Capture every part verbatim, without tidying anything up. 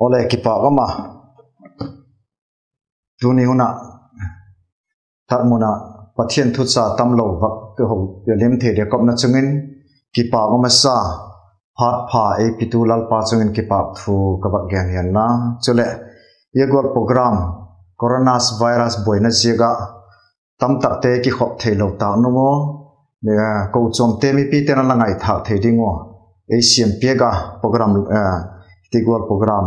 Awle, kipâk um a, tuni hun ah tak mun ah Pathian thucha tamlo vak houlim thei ding a kopna chung in kipâk um a sa, phat pha ei pitu Lalpa chung in kipâk thu ka vak gen hianla. Chuleh, zia gual program, coronavirus buaina ziak ah tamtakte kikhop theilo tâk nung u, kochuamte mipite'n a la ngaithâk thei ding ua ei siam piak a program, ti gual program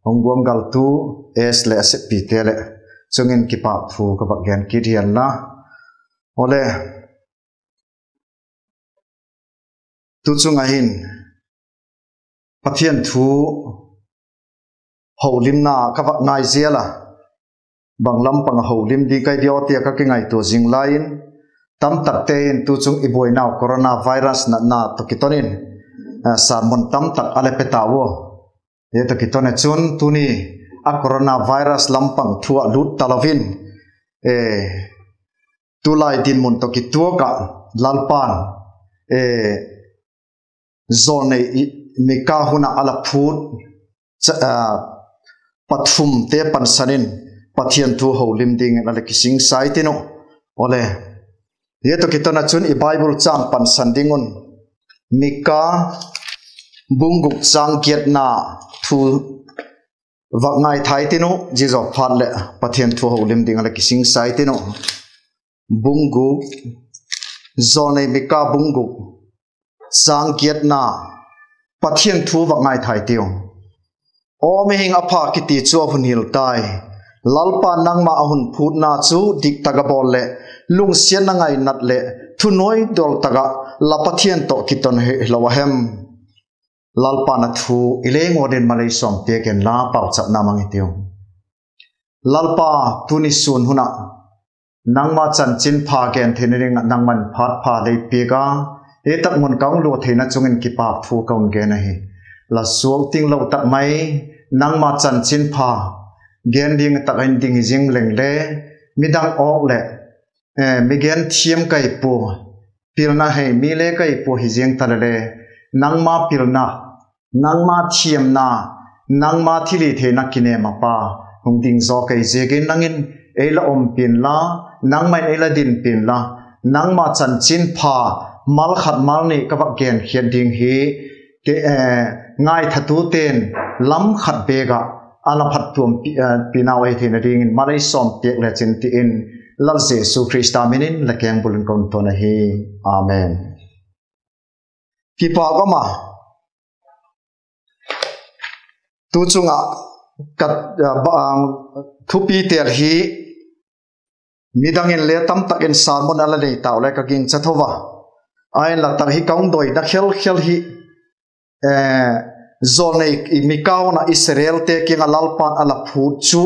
hung guanggaltu S leh a seppite leh chung in kipâk thu ka vak gen kit hianla. Awle, tu chung ah hin Pathian thu houlimna ka vak ngai zel a, bang lam pang a houlim ding kai diam ti a ka kingaitua zing lai in, tamtakte in tu chung i buainau coronavirus natna tawh kiton in sermon tamtak a la pe tau a. Zia tawh kiton a chun tuni a coronavirus lam pang thu ah lut talo in, tulai dinmun tawh kituak ah Lalpa'n jawlnei Mika hun ah a la phût pathumte pansan in Pathian thu houlim dingin a la kisingsa i tin uh. Awle, zia tawh kiton a chun i Bible châng pansan ding un Mika bung guk châng giatna thu vak ngaithai tin uh, zia zaw phat leh Pathian thu houlim ding a la kisingsa i tin uh. Bung guk, jawlnei Mika bung guk châng giatna, Pathian thu vak ngaithai tiu. Aw mihing, a pha kiti chu a hun hil tai. Lalpa'n nangma a hun phûtna chu dik tak a bawl leh, lungsiatna ngainat leh thunuaidol tak ah la Pathian tawh kiton hilo a hem? Lalpa'n a thu i lei ngut in malei sawm piak inla pauchapna mang i tiu. Lalpa, tuni sûn hun ah nangma chanchinpha gen theina ding ah nangma'n phat pha lei piak a, hi tak mun ka hung lua theina chung in kipâk thu ka hun gen ahi. La suak tinglo tak mai, nangma chanchinpha gen ding tak a hin ding hi zing leng le, midang awk leh mi gen thiam kai pua, pilna hei mi le kai pua hi ziang ta le le, nangma pilna, nangma thiamna, nangma thilhitheina kinêm a pa hung ding zaw kei ziakin nang in ei la umpi inla, nangma in ei la dinpi inla, nangma chanchinpha mal khat mal ni ka vak genkhiat ding hi ngaithatute'n lam khat bêk ah a la phattuampinau ahi theina dingin malei sawm piak lechin ti in, Lal Jesu Khrista min in la kengbul in ka hun tawn ahi. Amen. Kipâk um a, tu chung ah ka thupi tel hi midang in le tamtak in sermon a la nei tau le ka gingcha tho a, ahinla tak hi ka hung doina khelkhel hi, jawlnei Mika hun ah Israelte kiang ah Lalpa'n a la phût chu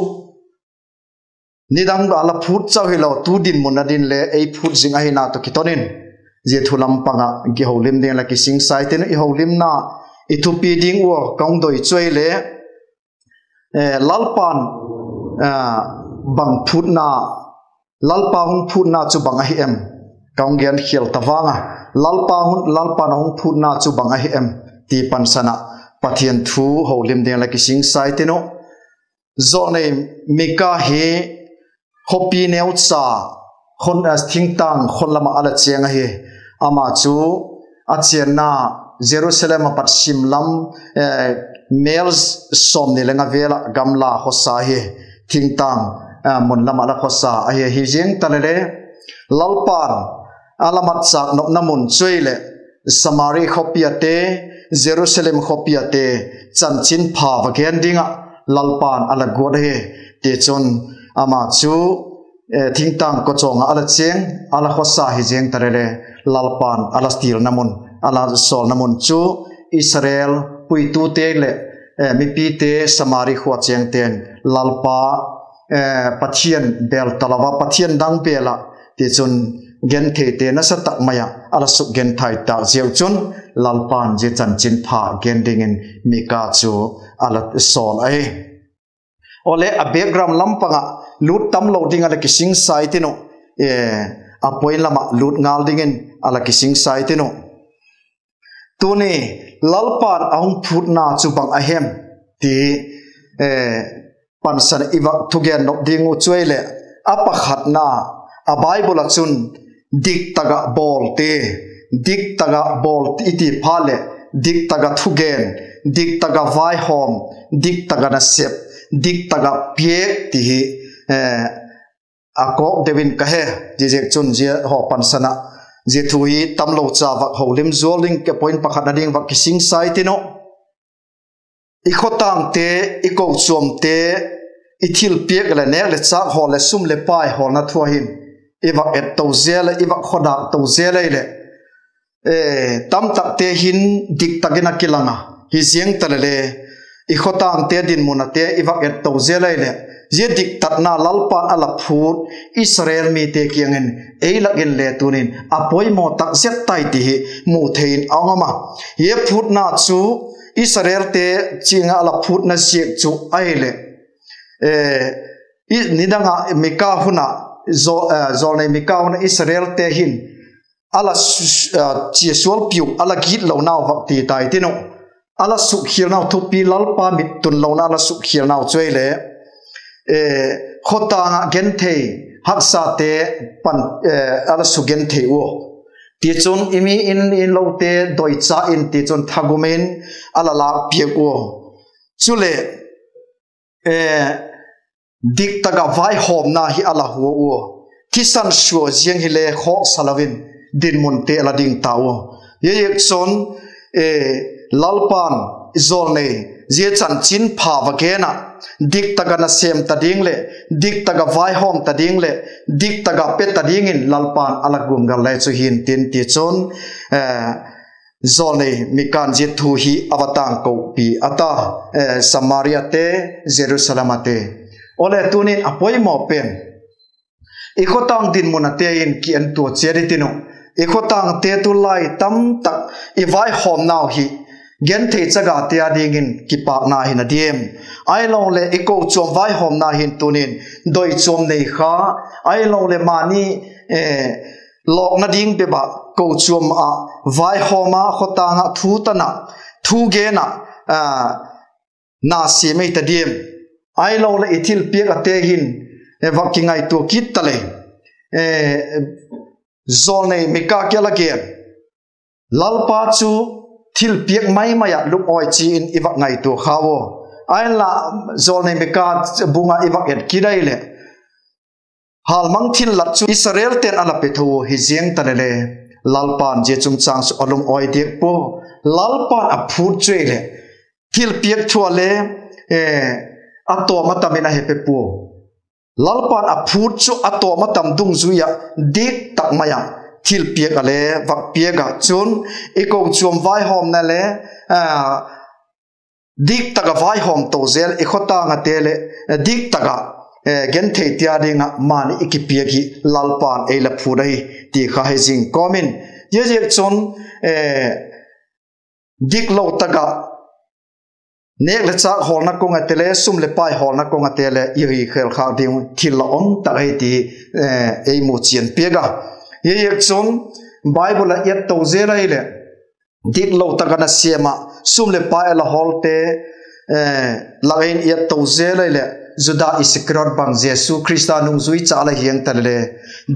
nidang a la phût chau hilo, tu dinmun a ding le ei phût zing ahina tawh kiton in, zia thu lam pang ah kihoulim ding la kisingsa i tin uh. I houlimna, i thupi ding ua ka hung doi chu ahile, Lalpa'n bang phûtna, Lalpa hung phûtna chu bang ahi em? Ka hung genkhial ta vang a, Lalpa'n a hung phûtna chu bang ahi em ti pansan ah Pathian thu houlim ding la kisingsa i tin uh. Jawlnei Mika hi khawpi neucha, thingtâng khon lam ah a la chêng ahi. Ama chu a chênna Jerusalem a pat sim lam, mile sawmni le nga vel ah gamla khawsa hi, thingtâng mun lam ah la khawsa ahi. Hi ziang ta le le, Lalpa'n a la matchâk nopna mun chu ahileh Samari khawpi ate, Jerusalem khawpi ate chanchinpha va gen ding ah Lalpa'n a la guat ahi. Tichun, ama chu thingtâng kawchawng ah a la chêng, a la khawsa hi ziang ta le le, Lalpa'n a la stilna mun, a la sawlna mun chu Israel puitute leh mipite, Samari khua chêngte'n Lalpa Pathian bêl talo a, pathian dang bêl ah, tichun gentheite nasa tak mai ah a la sukgenthai tâk ziak chun, Lalpa'n zia chanchinpha gen dingin Mika chu a la sawl ahi. Awle, a background lam pang ah lût tamlo ding a la kisingsa i tin uh, a point lam ah lût ngal dingin a la kisingsa i tin uh. Tuni, Lalpa'n a hung phûtna chu bang ahem ti pansan i va thugen nop ding uh chu ahileh, a pakhatna, a Bible ah chun diktak ah bawlte, diktak ah bawl i ti phat leh, diktak ah thugen, diktak ah vaihawm, diktak ah nasep, diktak ah piak ti hi a kawk deu in ka he. Ziaziakchun zia haw pansan ah zia thu hi tamlo cha vak holim zual ding ka point pakhatna ding vak kisingsa i tin uh. I khawtangte, i kochuamte, i thilpiak leh nêk leh châk hawl leh sum leh pai hawlna thu ah hin i vak et to zel, i vak khawdâk to zel ahileh, tamtakte hin diktak in a kilang a, hi ziang ta leh le, i khawtangte dinmun ate i vak et to zel ahileh, zia diktatna Lalpa'n a la phût Israel mite kiang in ei lak in le tuni'n a poimaw tak zet tai ti hi mu thei in a um a. Hi phûtna chu Israelte kiang ah a la phûtna ziak chu ahileh, nidang ah Mika hun ah, jawlnei Mika hun ah Israelte hin a la chiasualpiu, a la gitlonau vak ti tai tin uh, a la sukkhialnau, thupi Lalpa mit tunlona a la sukkhialnau chu ahileh, khawtâng ah genthei haksate a la sugenthei ua, tichun i mi in inlote doicha in tichun thagum in a la lâkpiak ua, chuleh diktak ah vaihawmna hi a la hua ua, thisan sua ziang hile khawksa lo in dinmunte a la ding ta ua. Ziaziakchun Lalpa'n jawlnei zia chanchinpha va gen ah, diktak ah nasêm ta ding leh, diktak ah vaihawm ta ding leh, diktak ah pe ta dingin Lalpa'n a la guanggal le chu hi'ntin tichun, jawlnei Mika'n zia thu hi a va tângkopi a ta, Samariate, Jerusalem ate. Awle, tuni'n a poimaw pen, i khawtâng dinmun ate in ki entua chiat i tin uh, i khawtângte tulai tamtak i vaihawmnau hi genthei chagate â dingin kipâkna hina diam? Ahiloleh i kochuam vaihawmna hin tuni'n doichuam nei kha, ahiloleh mani lawkna ding bep ah kochuam ah vaihawm a, khawtâng ah thu tan ah, thu gen ah, na siam ei ta diam? Ahiloleh i thilpiak ate hin vak kingaitua kit ta leh, jawlnei Mika kiang ah a gen, Lalpa chu thilpiak mai mai ah lungawi chi in i vak ngaitua kha ua. Ahinla, jawlnei Mika bung ah i vak et kit ahileh, hâlmang thillat chu Israelte'n a la pe tho hi ziang ta leh le, Lalpa'n zia chungchâng chu a lungawi diak pua. Lalpa'n a phût chu ahileh, thilpiak thu ah le a tawm a tam in a he pe pua. Lalpa'n a phût chu a tawm a tam dungzui ah, diktak mai ah thilpiak a le vak piak ah chun, i kochuam vaihawmna le diktak ah vaihawm to zel, i khawtâng ate leh diktak ah gentheite â ding ah mani i kipiak hi Lalpa'n ei la phût ahi ti kha he zing kawm in. Ziaziakchun diklo tak ah nêk leh châk hawlna kung ate le, sum leh pai hawlna kung ate le i hi khêlkhâk ding thil la um tak ahi ti ei mu chian piak a. Ziaziakchun Bible ah i et to zel ahileh, diklo tak ah nasêm ah sum leh pai a la hawlte lak ah hin i et to zel ahileh, Juda Iskariot bang Jesu Khrista nungzui cha la hiang ta leh le,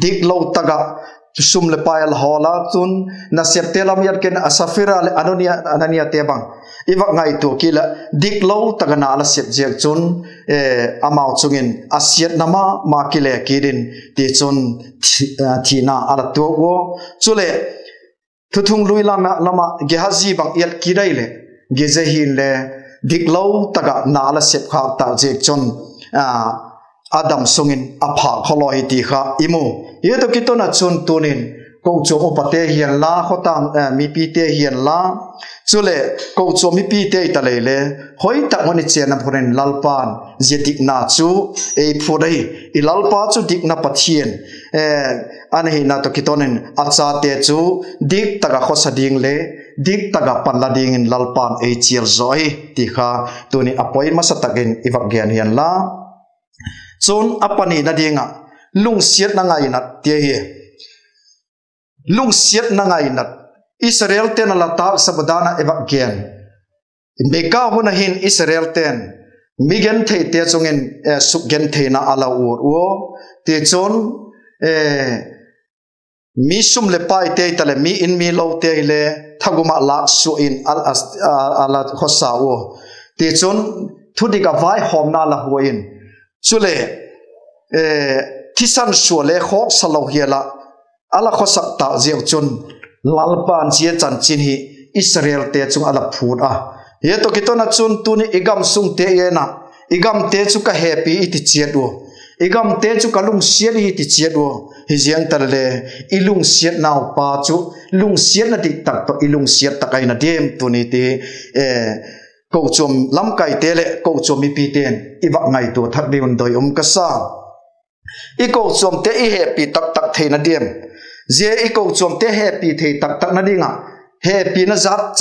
diklo tak ah sum leh pai a la hawl a chun, nasepte lam i et ken a Saphira leh Anania, Ananiate bang i vak ngaitua kit leh, diklo tak ah na a la sep ziak chun amau chung in a siatna ma ma kile kit in, tichun thina a la tuak ua. Chuleh, Thuthung lui lam ah, lam ah Gehazi bang i et kit ahileh, Gehazi hin le diklo tak ah na a la sep khâk tak ziak chun a dam sung in a phâk khawlawi hi ti kha i mu. Hi tawh kiton ah chun tuni'n kochuam upate hianla, khawtâng mipite hianla, chuleh kochuam mipite hi ta lei le, hoi tak mun i chianna mun in Lalpa'n zia dikna chu ei phût ahi. I Lalpa chu dikna Pathian a na hina tawh kiton in a chate chu diktak ah khawsa ding le diktak ah panla dingin Lalpa'n ei chial zaw ahi ti kha tuni a poi masa tak in i vak gen hianla. Chun a panina ding ah, lungsiatna ngainat ti ahi. Lungsiatna ngainat. Israelte'n a la tâksa bang dan ah i vak gen, Mika hun ah hin Israelte'n mi gentheite chung in sukgentheina a la ut ua. Tichun, mi sum leh paite hitaleh, mi in mi lote hile thagum ah lâk sua in a la khawsa ua. Tichun, thudik ah vaihawmna la hua in, chuleh thisan sua le khawksa lo hial ah a la khawsak tâk ziak chun, Lalpa'n zia chanchin hi Israelte chung a la phût a. Hia tawh kiton ah chun tuni i gamsungte en ah, i gamte chu ka hepi i ti chiat ua, i gamte chu ka lungsiat i ti chiat ua. Hiziang taleh, i lungsiatnau pa chu, lungsiatna diktak tawh i lungsiat tak ahi na diam tuni ti kochuam lamkaite leh kochuam mipite'n i vak ngaitua thak ding un doi um ka sa. I kochuamte i hepi taktak theina diam? Zia i kochuamte hepi thei taktakna ding ah hepina zat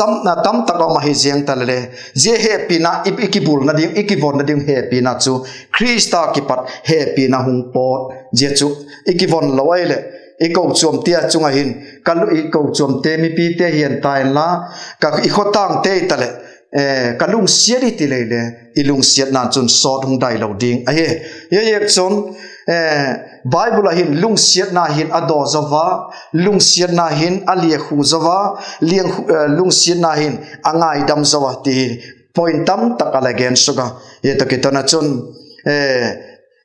tamtak um ahi ziang taleh, zia hepina i kibulna ding, i kivonna ding hepina chu Khrista kipat hepina hung pawt zia chu i kivon lo ahileh, i kochuamte chung ah hin, i kochuamte mipite hian ta inla, i khawtangte hitaleh, ka lungsiat i ti lei le, i lungsiatna chun sawt hung dai lo ding ahi. Hia ziak chun Bible ah hin lungsiatna hin a daw zo a, lungsiatna hin a liakhu zo a, lungsiatna hin a ngaidam zo a ti hi point tamtak a la gen suk a. Hia tawh kiton ah chun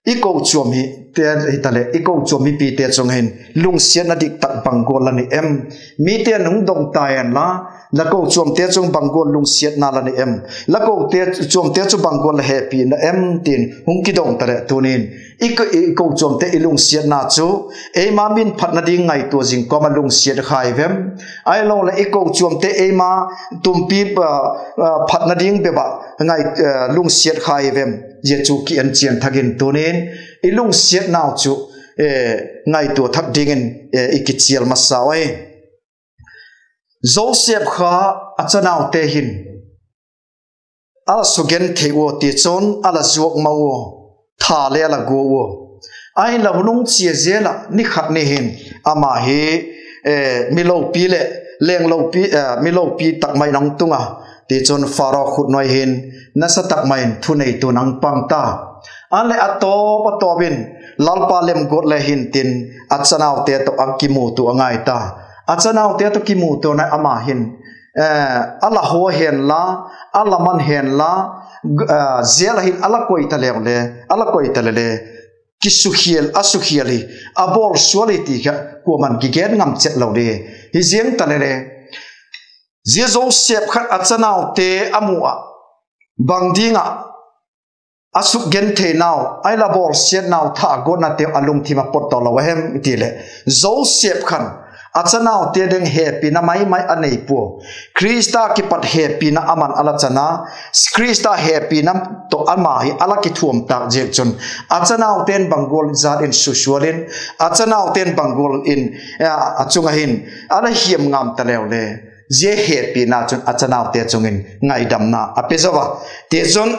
i kochuam hi, hitaleh i kochuam mipite chung hin lungsiatna diktak bang gual la nei em? Mite'n hung dong ta inla, la kochuamte chung bang gual lungsiatna la nei em? La kochuamte chu bang gual la hepina em? tin hung kidong taleh tunin i kochuamte i lungsiatna chu eima min phatna ding ngaitua zing kawm ah lungsiat kha i vem? Ahiloleh i kochuamte eima tumpi phatna ding bep ah lungsiat kha i vem? Zia chu ki en chian thak in tunin i lungsiatnau chu ngaitua thak dingin i kichial masa ahi. Joseph kha a chanaute hin a la sugenthei ua, tichun a la zuak ma ua, tha le a la gua ua. Ahinla hun hung chia zel ah ni khat ni hin ama hi mi lopi leh leng lopi, mi lopi tak mai in a hung tung a. Tichun Pharaoh khut nuai hin nasa tak mai in thuneitu'n a hung pang ta. Ahinleh a tawp a tawp in Lalpa lemguat le hintin a chanaute tawh a kimutua a ngai ta. A chanaute tawh kimutuana ama hin a la hua hen la, a la man hen la, jail ah hin a la koi ta leu le, a la koi ta le le, kisukhial, a sukhial hi a bawlsual hi ti kha kuama'n kigen ngam chet lo di. Hiziang ta le le, zia Joseph khan a chanaute a mu ah, bang ding ah a sukgentheinau, ahinla bawlsiatnau, thagawtnateu a lungthim a pot tawh lo a hem i ti leh, Joseph khan a chanaute ding hepina mai mai a nei pua. Khrista kipat hepina ama'n a la chan a, Khrista hepina tawh ama hi a la kithuam tâk ziak chun, a chanaute'n bang gual zat in susual in, a chanaute'n bang gual in a chung ah hin a la hiam ngam ta leu le, zia hepina chun a chanaute chung in ngaidamna a pe zo a. Tichun,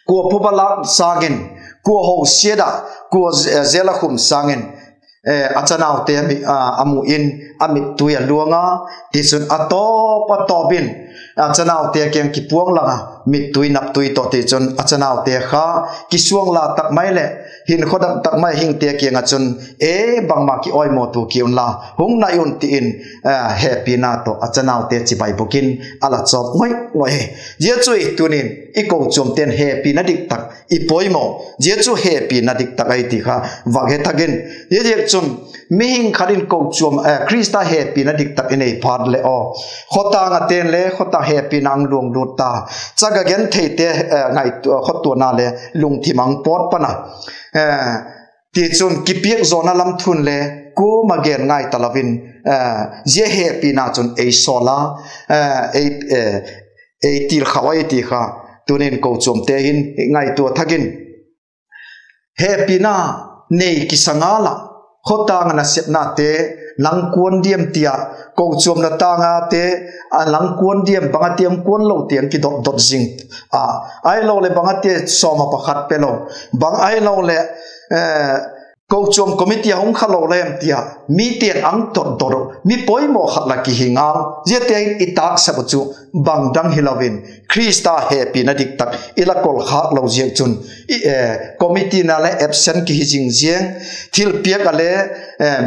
kua phuba lâk sâng in, kua hosiat ah, kua jail ah khum sâng in, a chanaute a mu in, a mittui a luang a. Tichun a tawp a tawp in a chanaute kiang kipuang lang a, mittui naptui tawh. Tichun a chanaute kha kisuang la tak mai leh hinkhua dam tak mai hingte kiang ah chun, E, bangma kiawimawtu ki unla, hung nai un, ti in hepina tawh a chanaute chibai bûk in a la chawp ngoi ngoi hi. Zia chu hi tunin i kochuamte'n hepina diktak i poimaw, zia chu hepina diktak ahi ti kha vak he thak in. Hiziak chun mihing khat in kochuam, Khrista hepina diktak i nei phat leh aw, khawtâng ah te'n le khawtâng hepina a hung luang lut ta, chaga gentheite khawtuana le lungthim a hung pawt pan a. Tichun kipiak zawna lam thu'n le kuama gen ngai talo in, zia hepina chun ei sawl a, ei tilkhau ahi ti kha tunin kochuamte hin ngaitua thak in. Hepina nei kisa ngal ah, khawtâng ah nasepnate langkuan diam ti ah, kochuam la tâng ate a langkuan diam, bang a ti hung kuan lo ti hung kidot dot zing a, ahiloleh bang a ti sawm ah pakhat pe lo, bang ahiloleh kochuam committee a hung kha lo lem ti a mite'n a hung dot dot uh, mi poimaw khat la kihi ngal. Ziate hin i tâksak uh chu bang dang hilo in Khrista hepina diktak i la kol khâk lo ziak chun, committeena le absent kihi zing ziang, thilpiak ah le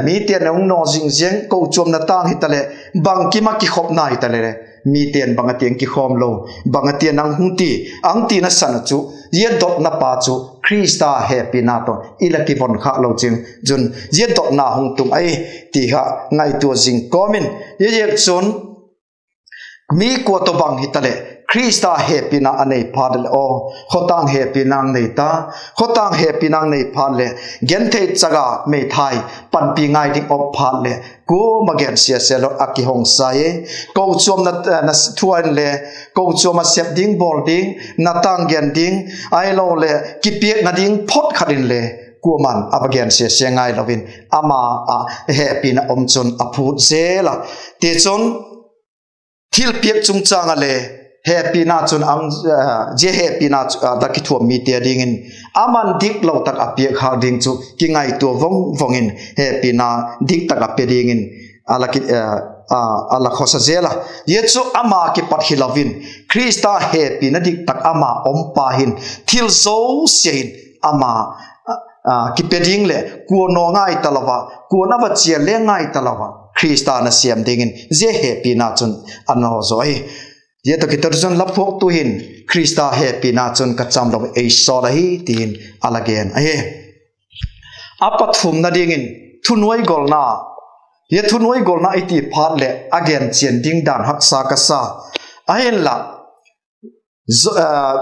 mite'n a hung naw zing ziang, kochuamna tâng hitaleh, bangkim ah kikhopna hitaleh, mite'n bang a tiang kikhawm lo, bang a tiang nang hung ti, a hung tina san ah chu, zia dotna pa chu Khrista hepina tawh i la kivon khâk lo ziak chun, zia dotna hung tung ahi ti kha ngaitua zing kawm in, zia ziak chun mi kua tawhbang hitaleh Khrista hepina a nei phat leh aw, khawtâng hepina nei ta, khawtâng hepina nei phat leh, genthei chaga meithai panpi ngai ding op phat leh, kuama gensia se lo a kihong sa e. Kochuamna thu inle, kochuam ah sep ding bawl ding, na tâng gen ding, ahiloleh kipiakna ding phot khat inle, kuama'n a va gensia se ngai lo in, ama ah hepina um chun a phût zel a. Tichun, thilpiak chungchâng ah le, hepina chun, zia hepina chu la kithuam mite dingin, ama'n diklo tak a piak khâk ding chu kingaitua vang vang in, hepina diktak a pe dingin a la khawsa zel a. Zia chu ama kipat hilo in, Khrista hepina diktak ama um pa hin, thil zosia hin ama kipe ding leh kuama'n ngai talo a, kuama'n a va chia le ngai talo a, Khrista nasêm dingin zia hepina chun a naw zaw ahi. Zia tawh kiton chun la phuaktu hin, Khrista hepina chun ka cham lo ei sawl ahi, ti'n a la gen ahi. A pathumna dingin, thunuaigolna. Zia thunuaigolna i ti phat leh a genchian ding dan haksa ka sa. Ahinla,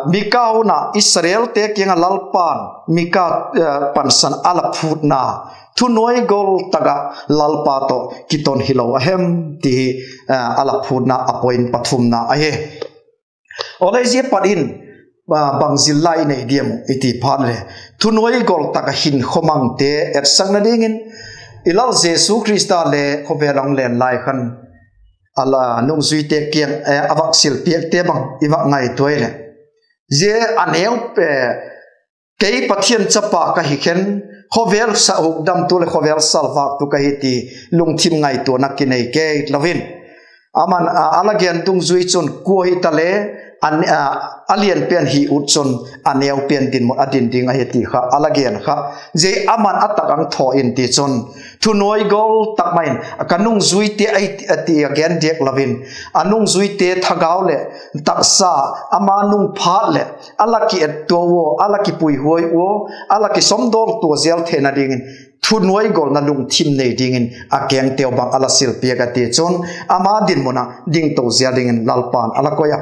Mika hun ah Israelte kiang ah Lalpa'n Mika pansan a la phûtna, thunuaigol tak ah Lalpa tawh kiton hilo a hem ti hi a la phûtna a point pathumna ahi. Awle, zia pat in bang zil lai i nei diam uh i ti phat leh, thunuaigol tak ah hinkhua mangte etsakna dingin i Lal Jesu Khrista le khawvel a hung len lai khan a nungzuite kiang a vak silpiakte bang i vak ngaitua leh, zia a neu, kei Pathian chapa ka hi khen, khawvel hukdamtu leh khawvel salvâktu ka hi ti lungthim ngaituana kinei kei lo in, ama'n a la gen dungzui chun kua hitale, a lian pen hi ut chun a neu pen dinmun a din ding ahi ti kha a la gen kha. Zia ama'n a tak a hung thaw in tichun, thunuaigol tak mai in ka nungzuite ahi ti a gen diak lo in, a nungzuite thagau leh taksa, ama nung phat leh a la kiettua ua, a la kipuihuai ua, a la kisawmdawltua zel theina dingin thunuaigolna lungthim nei dingin a kengteu bang a la silpiak a tichun, ama dinmun ah dingto zel dingin Lalpa'n a la koi a.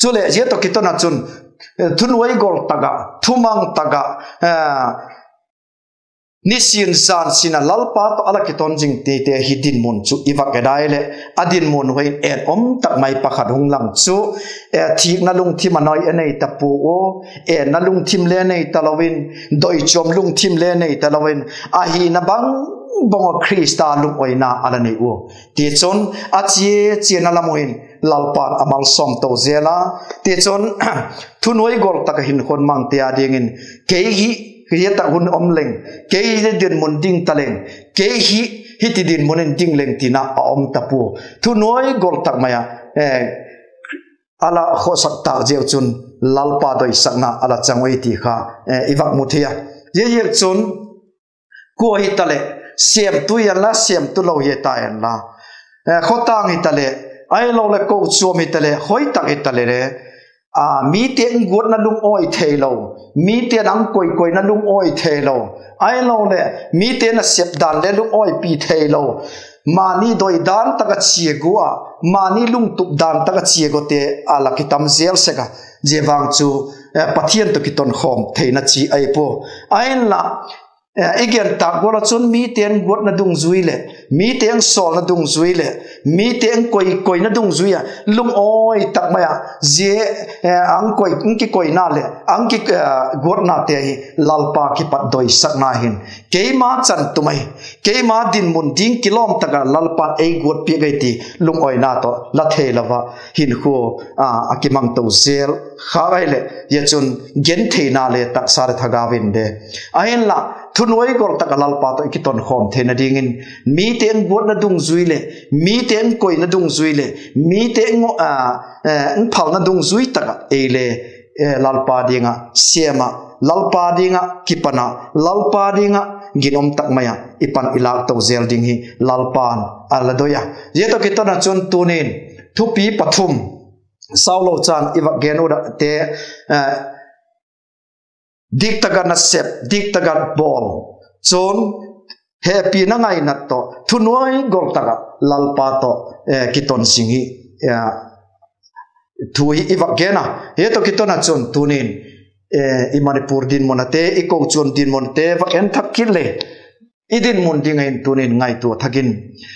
Chuleh zia tawh kiton ah chun, thunuaigol tak ah, thumang tak ah, nisin zan sin ah Lalpa tawh a la kiton zing tite hi dinmun chu i vak et dai leh, a dinmun hoi en um tak mai pakhat hung lang chu, thikna lungthim a nei, a nei ta pua ua, enna lungthim le nei talo in, doichuam lungthim le nei talo in, a hina bang bang ah Khrista lungawina a la nei ua. Tichun, a chia chiana lam uh in Lalpa'n a malsawmto zel a. Tichun, thunuaigol tak ah hinkhua mangte a dingin, kei hi, zia tak hun um leng, kei hi dinmun ding ta leng, kei hi, hiti dinmun in ding leng tina a um ta pua. Thunuaigol tak mai ah a la khawsak tâk ziak chun Lalpa doisakna a la chang ui ti kha i vak mu thei a. Ziaziakchun, kua hitaleh, sêmtu hi inla, sêmtu lo hita inla, khawtâng hitaleh, ahiloleh kochuam hitaleh, hoi tak hitaleh le, mite hung guatna lungawi theilo, mite'n a hung koi koina lungawi theilo, ahiloleh mite nasep dan le lungawipi theilo, mani doi dan tak ah chia gua, mani lungtup dan tak ah chia guate a la kitam zel sek a. Zia vang chu Pathian tawh kitonkhawm theina chi ahi pua. Ahinla, i gen tâk gual ah chun mite'n guatna dungzui leh, mite'n sawlna dungzui leh, mite'n koi koina dungzui ah lungawi tak mai ah zia a hung kikoina leh a hung guatnate hi Lalpa kipat doisakna hin, keima chan tum ahi, keima dinmun ding kilawm tak ah Lalpa'n ei guatpiak ahi ti lungawina tawh la theilo ah hinkhua a kimangto zel khâk ahileh, zia chun gentheina le taksa le thagau in le, ahinla thunuai gol tak ah Lalpa tawh i kitonkhawm theina dingin, mite hung guatna dungzui leh, mite hung koina dungzui leh, mite hung, a, hung phalna dungzui tak ah ei le, e, Lalpa ding ah sêm ah, Lalpa ding ah kipan ah, Lalpa ding ah ginum tak mai ah i pan i lâk to zel ding hi Lalpa'n a la doi a. Zia tawh kiton ah chun tunin thupi pathum saulo chan i vak gen u date, e, diktak ah nasep, diktak ah bawl, chun hepina ngaina tawh thunuai gol tak ah Lalpa tawh, e, kiton zing hi, e, thu hi i vak gen a. Zia tawh kiton ah chun tunin, e, i Manipur dinmun ate, i kochuam dinmun ate vak en thak kit le, i dinmun ding ah hin tunin ngaitua thak in,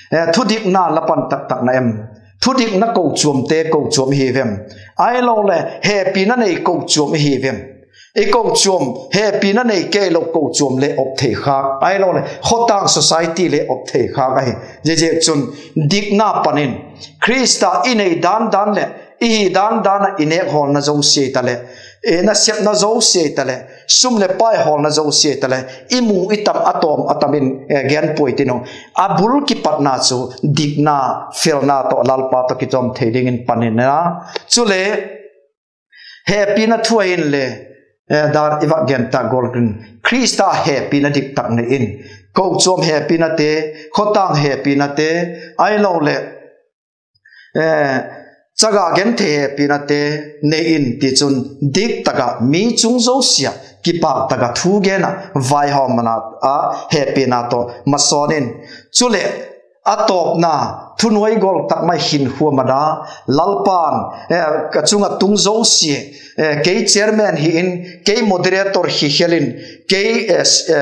e, thudikna la pan tak tak na em? Thudikna kochuamte kochuam i hi vem? Ahiloleh hepina nei kochuam i hi vem? I kochuam hepina nei kei lo kochuam le op thei khâk, ahiloleh khawtâng society le op thei khâk ahi. Ziaziakchun dikna pan in Khrista i nei dan dan leh i hi dan dan ah i nêk hawlna zosia i ta leh, e, nasepna zosia i ta leh, sum leh pai hawlna zosia i ta leh, i mu i tam a tawm a tam in, e, gen puai tin u. A bul kipatna chu dikna, felna tawh Lalpa tawh kichawm thei dingin pan in a. Chule hepina thu ah inle, e, dan i vak gen tak gual in Khrista hepina diktak nei in, kochuam hepinate, khawtâng hepinate, ahiloleh, e, chaga genthei hepinate nei in, tichun diktak ah mi chung zosia kipâk tak ah thu gen ah vaihawmna ah hepina tawh masawn in. Chuleh a tawpna, thunuai gol tak mai hinkhua mana, Lalpa'n, e, ka chung ah tung zosia, e, kei chairman hi in, kei moderator hi khel in, kei, e, e,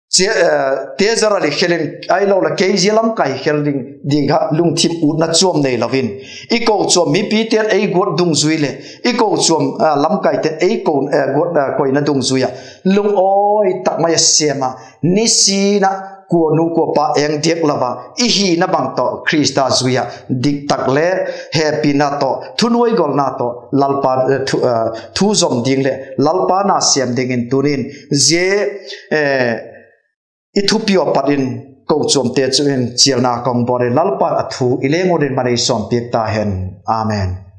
che-, e, treasurer hi khel in, ahiloleh kei zia lamkai hi khel ding, ding kha lungthim utna chuam nei lo in, i kochuam mipite'n ei guat dungzui leh i kochuam, a, lamkaite'n ei ko-, e, guat, e, koina dungzui ah lungawi tak mai a sêm ah, nisin ah kuanu kuapa eng diak lo a i hina bang tawh Khrista zui ah diktak le hepina tawh thunuai golna tawh Lalpa, e, thu, e, thu zom ding leh Lalpa na sêm dingin tunin zia, e, i thupi ah pat in kochuamte chu in chialna ka hung bawl in, Lalpa'n a thu i leng ua dingin malei sawmpiak ta hen. Amen.